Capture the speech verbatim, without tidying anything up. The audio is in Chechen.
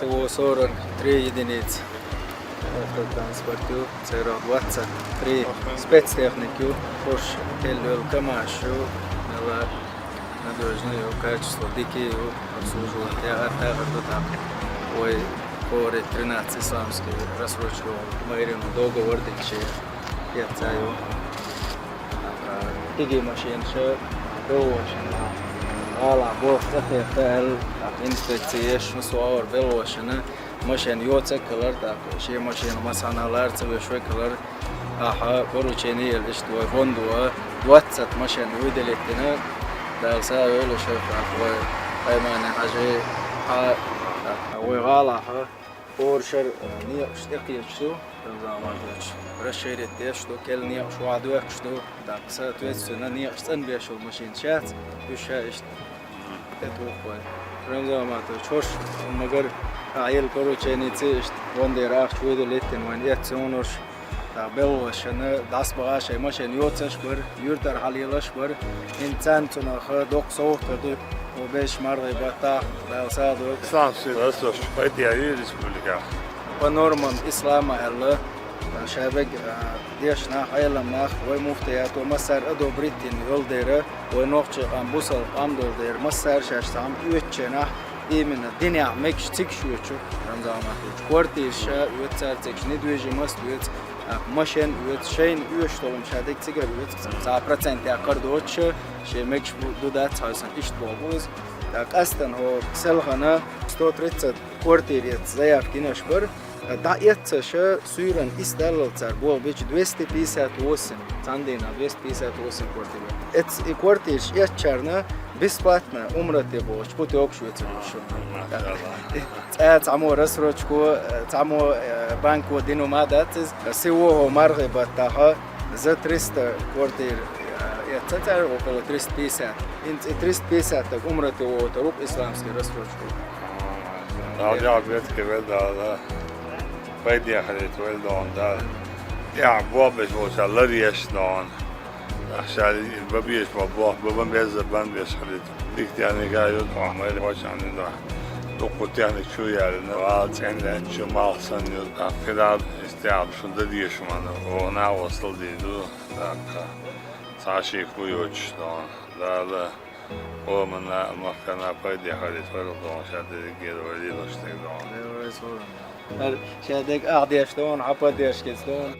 Всего сорок три единицы автотранспорт ю, церан двадцать три спецтехник ю, хӀорш кхел йолу КамАЗ ю, мелла надежный ю, качество дика ю, обслуживать яа тахар ду тӀаккха. Вай Форд тринадцать исламский рассрочка, майрина договор дичи, яц ю. Кхиги машинаш белхашна, гӀала болх тӀехӀитта аьлла, инспекци еш, массо а белхашна, машен йоцург хилар, тӀаккха шен машина массанхьа лара ца веш вай хилар, ахьа поручени елла иштта вай фондо двадцать машен выделить дина, Дала сагӀа йойла шайх, тӀаккха вай Хьаймани-Хьаьжи, хьа, тӀаккха вай гӀалахьа. ХӀора шарахь, э, некъаш тӀекхеташ ду, Рамзан Матович, расширить деш ду, кхел некъаш охьадоьхкуш ду, тӀаккха соответственно некъаш цӀанбеш йолу машинаш яц, уьш ша иштта тӀетухху вай. Рамзан Матович, хӀорш, магар, ахьа елла порученица иштта фондера ахча выделить дина вайна эццахь хӀуманаш, тӀаккха белхашна дӀасабаха шайн машен йоцуш бара, юьртара хьалаелаш бара. ХӀинца царна цунах доккха совгӀат ду, вай берш мархий баттахь, Дала сагӀа дойла. Ислам сий растошка пайда яьлла республикехь. По нормам ислама аьлла, шаберг, а, дешнаш, Ӏеламнах, вай муфтиято массара а одобрить дина йолу дела, вай нохчийн къам бусалба къам долу дела, массара шаьш цхьаьна оьцучу хенахь, именно динехь мегаш цига оьцу, Рамзан Матович, квартираш а оьцу цара цига, недвижимость оьцу, а, машен оьцу, шайна оьшуш долу ша дерг цигара оьцу, цхьа процент яккхар доцуш, шен мегаш бу-, ду дац хьовсам, иштта боху иза. ТӀаккха къаьстина хӀокху селхана сто тридцать квартира эцна заявка йинарш бара, дӀаэццаш суьйранна исс даллал цара болх бича двести пятьдесят восемь, цхьана дийнахь двести пятьдесят восемь квартира. Эц-, и квартираш эцначарна бесплатно умрате бохучу путевкаш оьцур ю шуна. Машалла. Цкъа цхьаммо рассрочко, цхьаммо, э, банко дина ма дац иза. Сиво хӀо мархий баттахь за триста квартира, э, эцна цара, около триста пятьдесят. ХӀинца и триста пятьдесят умрате вохуьйтур ву исламский рассрочко. Дала дегӀ бетке вел Дала, пайде хилийта вел дона Дала. ТӀехь болх беш болчарна лар еш дона. Ахьа ша бан беза болу болх бан беза бан беш хилийта. Дика техника ю дона, майра хӀочанна ю дона. Дуккха техника чу яьлла, гӀала цӀена лаьттачу малх санна ю, тӀаккха кхидӀа а, иза тӀехь шуна дан дезаш ма ду, оха накъосталла дийр ду, тӀаккха цхьа а шеко йоцуш дона. Дала къомана, махкана пайде хилийта вел дона, ша дерриге а вай лелош дерг дона. ХӀара ша дерг ахь деш дона, хьан поддержкаца дона.